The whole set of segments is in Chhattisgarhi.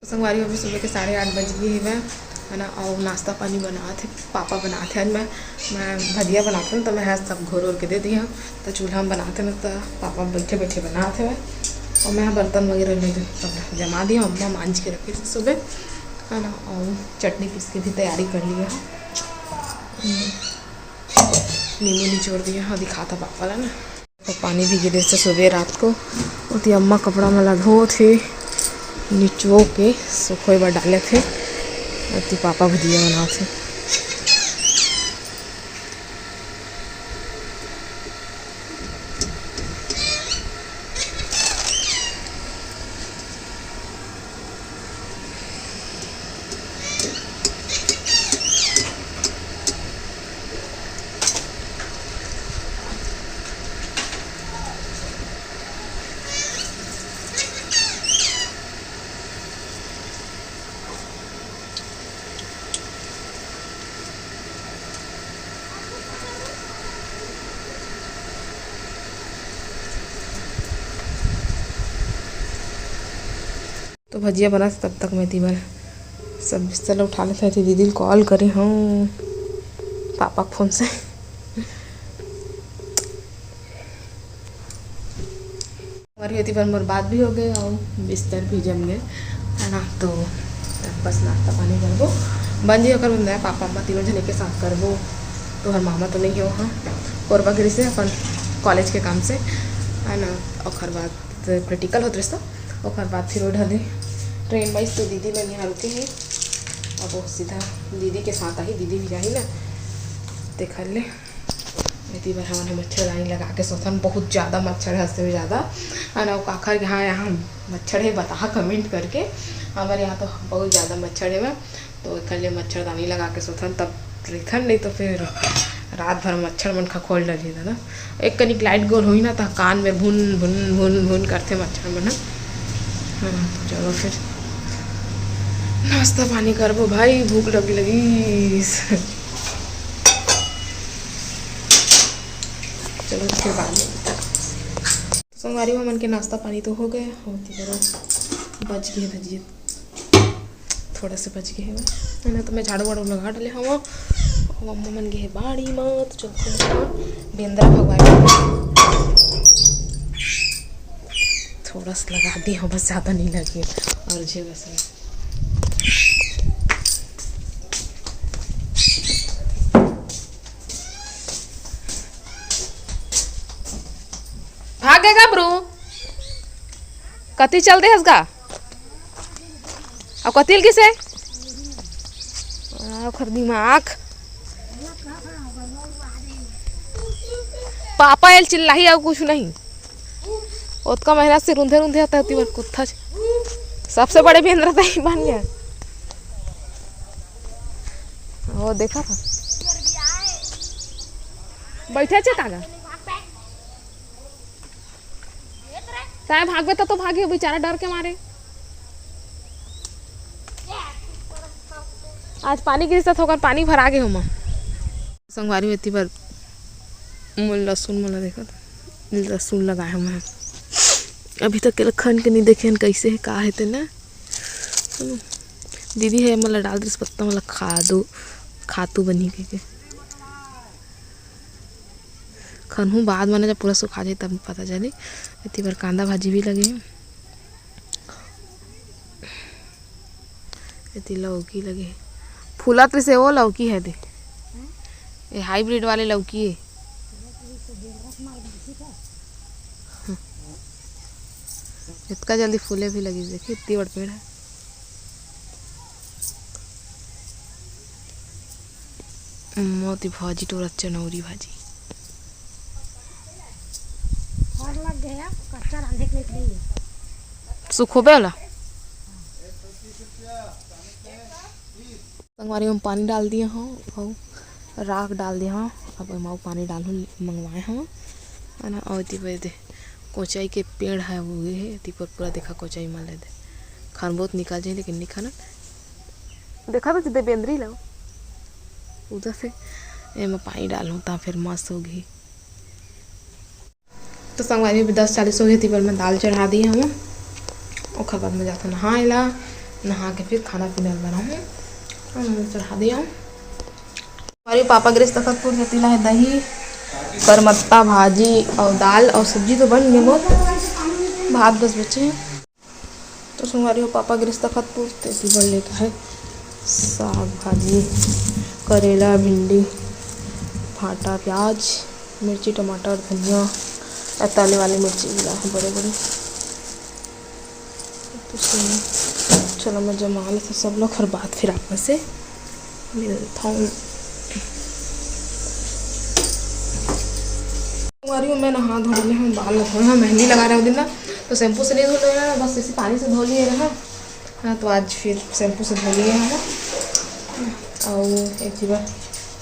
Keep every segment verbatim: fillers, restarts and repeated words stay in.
संगवारी हो, अभी सुबह के साढ़े आठ बज गे हवय, है ना। अउ नाश्ता पानी बनात हे, पापा बनात हे। आज मैं, मैं भजिया बनात हूँ, तो मैं ह सब घोर ओर के दे दिए हूँ। तो चूल्हा में बनात हे ना, तो पापा बैठे बैठे बनात हे। और मैं बर्तन वगैरह ले सब जमा दिया, अम्मा मांज के रखी थी सुबह, है ना। और चटनी पीस के भी तैयारी कर लिया हूँ। हम्म, नींबू निचोड़ दिया हूँ, दिखा था पापा ला ना। तो पानी भी गिरे से सुबह रात को। ओती अम्मा कपड़ा मन ला धोत हे, निचो के सुखोए बर डालत हे। ओती पापा भुजिया बनात हे। तो भजिया बनत हे, तब तक मैं एती बर सब बिस्तर ल उठा लेथंव। एती दीदी ल कॉल करे हंव पापा के फोन से। हमारी एती बर मोर बात भी हो गए और बिस्तर भी जम गए, है ना। तो बस नाश्ता पानी करबो, बन जी ओकर बाद पापा अम्मा तीनों जने के साथ करबो। तो हर मामा तो नहीं हो, हाँ, कोरबा गिरी से अपन कॉलेज के काम से, है ना। ओकर बाद प्रैक्टिकल होत रहिस, तो ओकर बाद फिर वो ढले ट्रेन बाइस, तो दीदी मन यहाँ रुके हैं। अब वो सीधा दीदी के साथ आही, दीदी भी जाही ना, देखा ले। एती बर हमन ह मच्छरदानी लगा के सोथन, बहुत ज़्यादा मच्छर है, हद से भी ज़्यादा। है ना, वो काखर के हाँ यहाँ मच्छर है, बताहा कमेंट करके। हमारे यहाँ तो बहुत ज़्यादा मच्छर है, तो एकर लिए मच्छरदानी लगा के सोथन, तब रहिथन, नहीं तो फिर रात भर मच्छर मन खखोल डरही दादा। एक कनिक लाइट गोल होही ना, त कान में भुन भुन भुन भुन करथे मच्छर मन ह। हाँ, तो चलो फिर नाश्ता पानी करबो भाई, भूख लग लगी। चलो फिर बाद में। संगवारी हो, हमन के नाश्ता पानी तो हो गए, होती करो बच गए भजिए, थोड़ा से बच गए हे, है ना। तो मैं झाड़ू वाड़ू लगा डाले हवा। अब अम्मा मन गे हे बाड़ी म, तो चलते हैं बेंदरा भगवान। थोड़ा सा लगा दी हूँ, बस ज़्यादा नहीं लगी। और जे बस भागेगा ब्रू, कति चल दे हस गा? अब कतिल किसे? आ, ओखर दिमाग। पापा एल चिल्लाही, अउ कुछ नहीं। ओतका मेहनत से रूंधे रूंधे आता होती बर कुत्था छ। सबसे बड़े बेंदरा तही बन गया। वो देखा था। बैठे छे कागा। तैं भागबे त तो भागे, बेचारा डर के मारे। आज पानी गिरिस त थोकन पानी भरा गे होमा। संगवारी हो, एती बर मोर लहसुन मोला देखत, लहसुन लगाए होमा। अभी तक एला खन के नहीं देखे हन, कैसे है, का है तेला। दीदी है, मोला डाल दिस पत्ता, मोला खादू, खातू बनी के। खनहूँ बाद में ना, जब पूरा सुखा जाए, तब पता चली। एती बर कांदा भाजी भी लगे हे। एती लौकी लगे हे। फूलत रिसे वो लौकी है दे। ये हाइब्रिड वाले लौकी है। इतना जल्दी फूले भी लगी, देखिए, इतनी बड़ पेड़ है। मोती भाजी, टोरा चनौरी भाजी। और लग गया, कच्चा रांधे के लिए। सुखोबे वाला। संगवारी में पानी डाल दिए हूँ और राख डाल दिए हूँ। अब एमा अउ पानी डालहूँ, मंगवाए हूँ, है ना। और एती बर दे कोचई के पेड़ है, वो ये है, एती पर पूरा देखा कोचई मन ले दे। खन बहुत निकल जाए, लेकिन निकल ना। देखा तो दे बेंदरी ला, उधर से एमा पानी डालहूँ, ता फिर मस्त होगी। तो संगवारी, अभी दस चालीस हो गए, एती बर मैं दाल चढ़ा दी हूँ। ओखर बाद मैं जाता नहाए ला, नहा के फिर खाना पीना बनाहूँ, खाना चढ़ा दिया हूँ। अरे पापा गिरिस तखतपुर से तिला है दही, करमत्ता, भाजी और दाल और सब्जी तो बन गए मोर, भात बस बचे हैं। तो संगवारी हो, पापा गिरिस तखतपुर, तेती बर लेके है साग भाजी, करेला, भिंडी, भाटा, प्याज, मिर्ची, टमाटर, धनिया, और तले वाली मिर्ची मिला है बड़े बड़े। तो सुनो, चलो मैं जमा लेथों सब लोग, हर बात फिर आप में से मिलता हूँ। संगवारी हो, मैं नहा धो ले हूँ, बाल धोए हैं, मेहंदी लगा रहे हो दिन ना, तो शैम्पू से नहीं धो ले रहा, बस इसी पानी से धो लिए रहा। हाँ, तो आज फिर शैम्पू से धो लिए हैं। और एक जी बार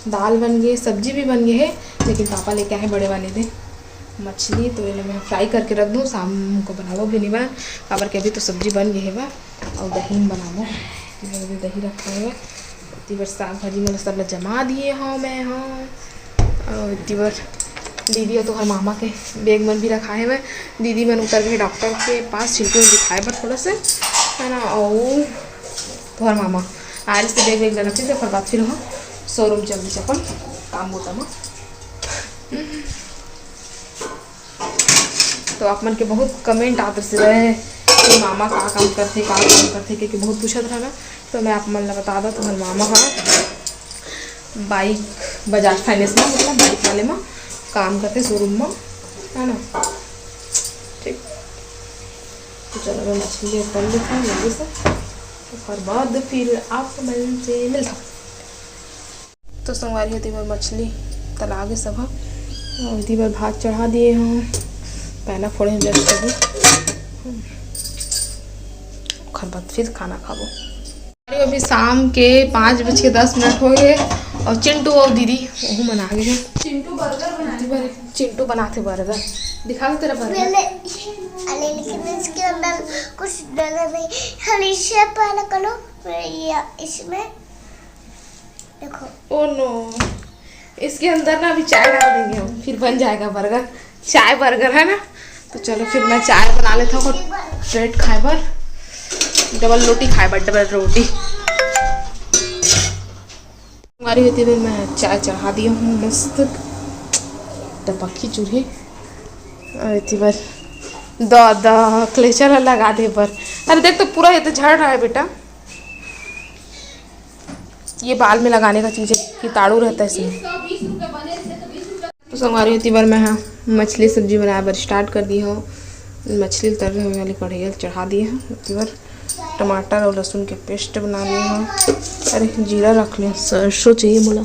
दाल बन गई, सब्जी भी बन गई है, लेकिन पापा लेके आए बड़े वाले दे मछली, तो इन्हें मैं फ्राई करके रख दूँ, शाम को बनाबो भी नहीं बा, काबर के अभी तो सब्जी बन गई है बा। और दही बनाबो, इधर भी दही रखा है। इतनी बार साग भाजी मन सब ला जमा दिए हव मैं, हाँ। और इतनी बार दीदी और तोहर मामा के बैग मन भी रखा है मैं। दीदी मन उतर गए डॉक्टर के पास, चिंटू ल दिखाए बर थोड़ा से, है ना। और तोहर मामा आरिस से बैग वैग ला रखिस, ओकर बाद फिर हम शोरूम चल दिस अपन काम बूता में। तो आप मन के बहुत कमेंट आत रहे कि मामा का काम करथे, का काम करथे, क्योंकि बहुत पूछत रहा ना। तो मैं आप मन ला बता दा, तुम्हारे मामा हा बाइक, बजाज फाइनेंस में, मतलब बाइक वाले में काम करथे, शोरूम में, है ना। ठीक, तो चलो मैं मछली कर लेती हूँ जल्दी से, ओकर बाद फिर आप मन से मिलता हूँ। तो संगवारी हो, एती बर मछली तला गे सब ह। और एती बर भात चढ़ा दिए हूँ, पैना फोड़े हैं just अभी। ओखर बाद फिर खाना खाबो। अरे, अभी शाम के पाँच बज के दस मिनट हो गए और चिंटू और दीदी वहू मन आ गए हैं। चिंटू बर्गर बनाते बर, चिंटू बनाते बर्गर। दिखा दो तेरा बर्गर। मैंने, अरे, लेकिन इसके अंदर कुछ डाला नहीं। हमेशा पहले करो, फिर ये इसमें देखो। ओ नो, इसके अंदर ना अभी चाय डाल देंगे हम, फिर बन जाएगा बर्गर। चाय बर्गर है ना। तो चलो फिर मैं चाय बना लेता हूँ ब्रेड खाए बर, डबल रोटी खाए बर, डबल रोटी। हमारी होती है, मैं चाय चढ़ा दिया हूँ मस्त टपकी चूल्हे। और इतनी बार द द क्लेचर लगा दे बर। अरे देख तो पूरा ये तो झड़ रहा है बेटा। ये बाल में लगाने का चीज़ है, कीटाणु रहता है इसमें। तो संगवारी होती बार मैं हाँ मछली सब्जी बनाए बर स्टार्ट कर दी हूँ। मछली तर रहे वाली कढ़ैया चढ़ा दी है। होती बार टमाटर और लहसुन के पेस्ट बना ली हूँ। अरे जीरा रख लें, सरसों चाहिए बोला,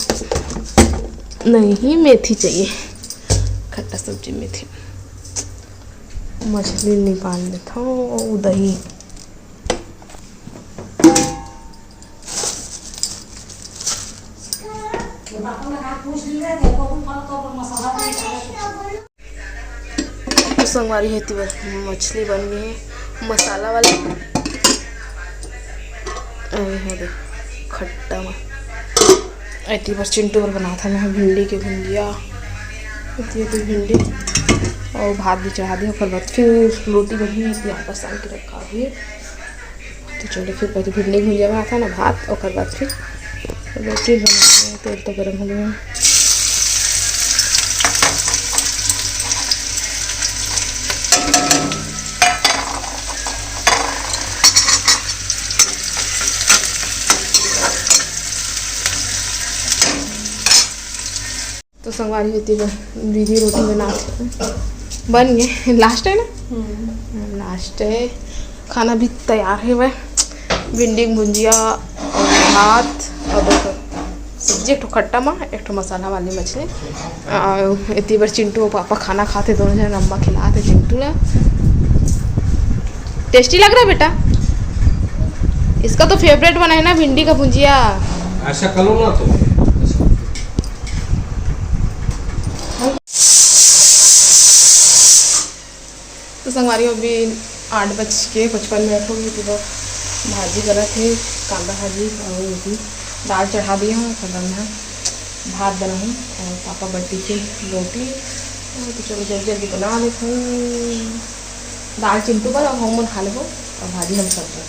नहीं मेथी चाहिए, खट्टा सब्जी मेथी। मछली निकाल लेता हूँ, दही। तो संगवारी होती बस मछली बन गई है मसाला वाली। अरे है देख, खट्टा में। एती बर चिंटू बर बना था मैं भिंडी के भुंजिया। एती बर भिंडी और भात भी चढ़ा दी, ओकर बाद फिर रोटी बनी है, एती आटा सान के रखा भी है। तो चलो फिर पहले भिंडी भुंजिया बनाता ना भात, ओकर बाद फिर रोटी बनाते हैं। तेल तो गरम हो गया। तो संगवारी होती बर दीदी रोटी बनात हे। बन गए, लास्ट है ना? हम्म। लास्ट है, खाना भी तैयार है। वह भिंडी के भुंजिया और भात और दो ठो सब्जी, एक ठो खट्टा मा, एक ठो मसाला वाली मछली। और इतनी बार चिंटू और पापा खाना खाते, दोनों जन अम्मा खिलाते चिंटू ला। टेस्टी लग रहा है बेटा? इसका तो फेवरेट बना है ना भिंडी का भुंजिया। ऐसा करो ना तो। तो संगवारी हो, अभी आठ बज के पचपन मिनट हो गए। तो भाजी करत हे, कांदा भाजी और रोटी, दाल चढ़ा दिए हूँ, ओकर बाद में भात बनाऊँ और पापा बर टिफिन रोटी। तो चलो जल्दी जल्दी बना लेते हूँ। दाल चिंटू बर और हम मन खा लेबो और भाजी हम सब बर।